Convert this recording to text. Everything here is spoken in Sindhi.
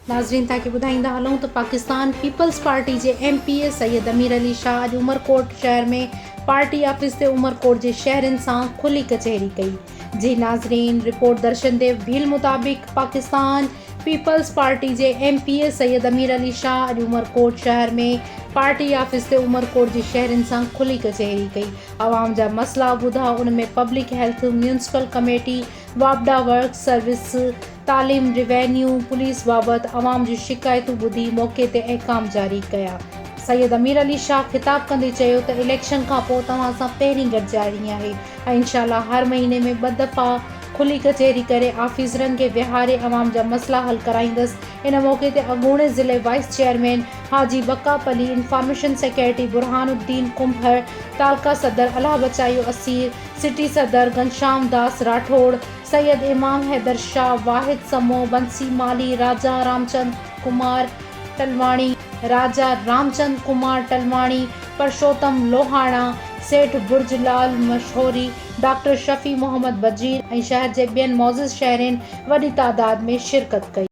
ناظرين توهان کي ٻڌائيندا هلون ته پاڪستان پيپلز پارٽي جي M P A Syed Amir Ali Shah اڄ عمرڪوٽ شهر ۾ پارٽي آفيس تي عمرڪوٽ جي شهرين سان کلي ڪچهري ڪئي جي ناظرين رپورٽ درشن ديو ڀيل مطابق پاڪستان پيپلز پارٽي جي M P A Syed Amir Ali Shah اڄ عمرڪوٽ شهر ۾ پارٽي آفيس تي عمرڪوٽ جي شهرين سان کلي ڪچهري ڪئي عوام جا مسئلا ٻڌا ان ۾ پبلڪ هيلٿ ميونسپل ڪميٽي واپڊا ورڪس سروس تعليم، روينيو، پوليس بابت عوام جون شڪايتون ٻڌي موقعي تي احڪام جاري ڪيا. سيد امير علي شاهه خطاب ڪندي چيو ته اليڪشن کانپوء توهان سان پهرين گڏجاڻي آهي ۽ انشاء الله هر مهيني ۾ ٻه دفعا کلي ڪچهري ڪري آفيسرن کي ويهاري عوام جا مسئلا حل ڪرائيندس. ان موقعي تي اڳوڻي ضلعي vice chairman Haji Baqa Palli, information secretary Burhan Uddin Kumbhar, تعلقه صدر الهه بچايو اسير، سٽي صدر گهنشام داس راٺوڙ، سيد امام حيدر شاهه، واحد سمو، بنسي مالهي، راجا رامچند ڪمار ٽلواڻي، راجا رامچند ڪمار ٽلواڻي، پرشوتم لوهاڻا، سيٺ برج لال مشهوري، ڊاڪٽر شفيع محمد بجير ۽ شهر جي ٻين معزز شهرين وڏي تعداد ۾ شرڪت ڪئي.